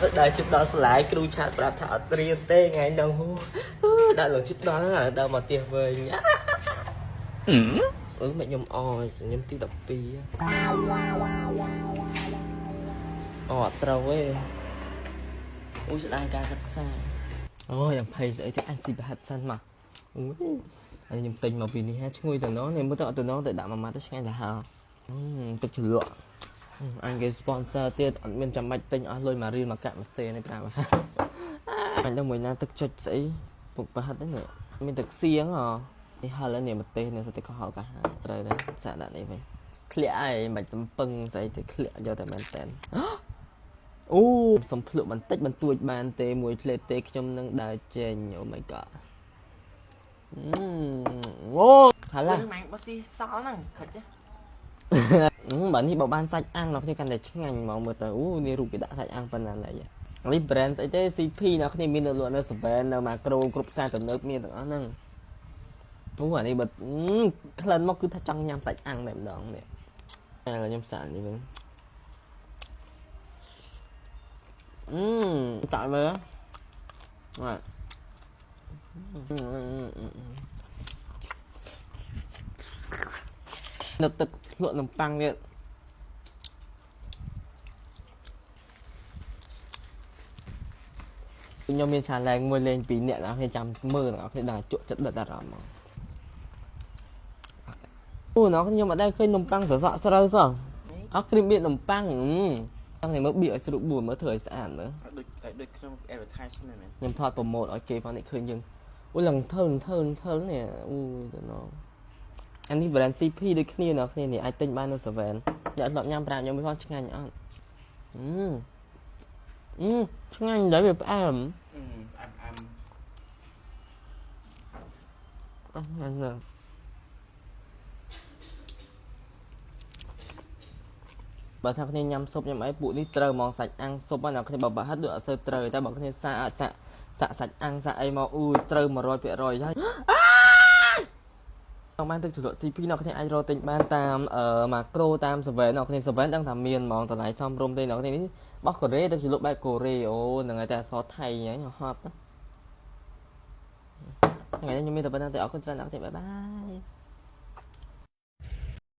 ទៅដើរជិបដល់សាលាគ្រូឆាតប្រាប់ថាអត់រៀនទេថ្ងៃហ្នឹងដាក់លងជិបដល់ដើរមកផ្ទះវិញអឺមិនខ្ញុំអខ្ញុំទី12អូអត់ត្រូវទេអូស្ដាយការសិក្សាអូយ៉ាងភ័យស្អីទេអញស៊ីប្រហិតសិនមកអូហើយខ្ញុំទិញមកពីនេះហាឈ្ងុយតំណងនេះមើលទៅអត់តំណងទៅដាក់មួយម៉ាត់ទៅឆ្ងាញ់ទៅហើយទឹកជ្រលក់អញគេ sponsor ទៀតអត់មានចាំបាច់ទិញអស់លុយមករៀលមកកាក់មួយសេនេះប្រាប់អញដល់មួយណាទឹកចុចស្អីពុកប្រហិតហ្នឹងមានទឹកសៀងហ៎នេះហល់នេះម្ទេសនេះសិតតែកុហកកាហាត្រូវដែរសាក់ដាក់នេះវិញធ្លាក់ហើយមិនបាច់ទំពឹងស្អីទៅធ្លាក់យកតែមែនតែនអូសំភ្លក់បន្តិចបន្តួចបានទេមួយផ្លេតទេខ្ញុំនឹងដើរចេញអូ my god អូហាឡាម៉ាំងបស៊ីសល់ហ្នឹងខិចបើនេះបើបានសាច់អាំងដល់គ្នាកាន់តែឆ្ងាញ់ហ្មងមើលទៅអូនេះរូបគេដាក់សាច់អាំងប៉ុណ្ណាណៃនេះ brand ស្អីទេ CP អ្នកគ្នាមាននៅលក់នៅ Seven នៅ Macro គ្រប់ផ្សារទំនើបមានទាំងអស់ហ្នឹងអូអានេះបើក្លិនមកគឺថាចង់ញ៉ាំសាច់អាំងតែម្ដងនេះឥឡូវខ្ញុំសាកនេះវិញតាក់មើលបាទនឹកទឹកលក់នំប៉័ងទៀតខ្ញុំមាន challenge មួយលេងពីអ្នកនរគ្នាចាំមើលអ្នកនរគ្នាដល់ជក់ចិត្តដិតអារម្មណ៍មកអូអ្នកខ្ញុំអត់ដែលឃើញនំប៉័ងសសក់ស្រូវសោះអត់គ្រីមបៀកនំប៉័ងតាំងនេះមើលបៀកឲ្យស្រួលបួនមើលធ្វើឲ្យស្អាតមើលដូចក្នុង advertisement មែនខ្ញុំថត promote ឲ្យគេផងនេះឃើញយើងអូឡើងថើថើថើនេះអូយទៅណងអានេះ brand CP ដូចគ្នាអ្នកគ្នានេះអាចទិញបាននៅ Seven អ្នកធ្លាប់ញ៉ាំប្រាប់ខ្ញុំផងឆ្ងាញ់អត់អឺឆ្ងាញ់ដែរវាផ្អែមផ្អែមផ្អែមអត់ឆ្ងាញ់ណាស់បើថាគ្នាញ៉ាំស៊ុបញ៉ាំអីពួកនេះត្រូវហ្មងសាច់អាំងស៊ុបណាគ្នាបើប្រហិតដូចអត់សូវត្រូវតែបើគ្នាសាក់សាក់សាក់សាច់អាំងសាក់អីមកអ៊ូត្រូវ100%ហើយចង់បានទឹកជ្រលក់ CP អ្នកគ្នាអាចរកទិញបានតាម Macro តាម Seven អ្នកគ្នា Seven ដឹងថាមានហ្មងតម្លៃសមរម្យទេអ្នកគ្នានេះបោះកូរ៉េទឹកជ្រលក់បែបកូរ៉េអូហ្នឹងហើយតែអក្សរថៃហ្នឹងហត់ថ្ងៃនេះខ្ញុំមានតែប៉ុណ្្នឹងទេអរគុណច្រើនអ្នកគ្នាបាយបាយ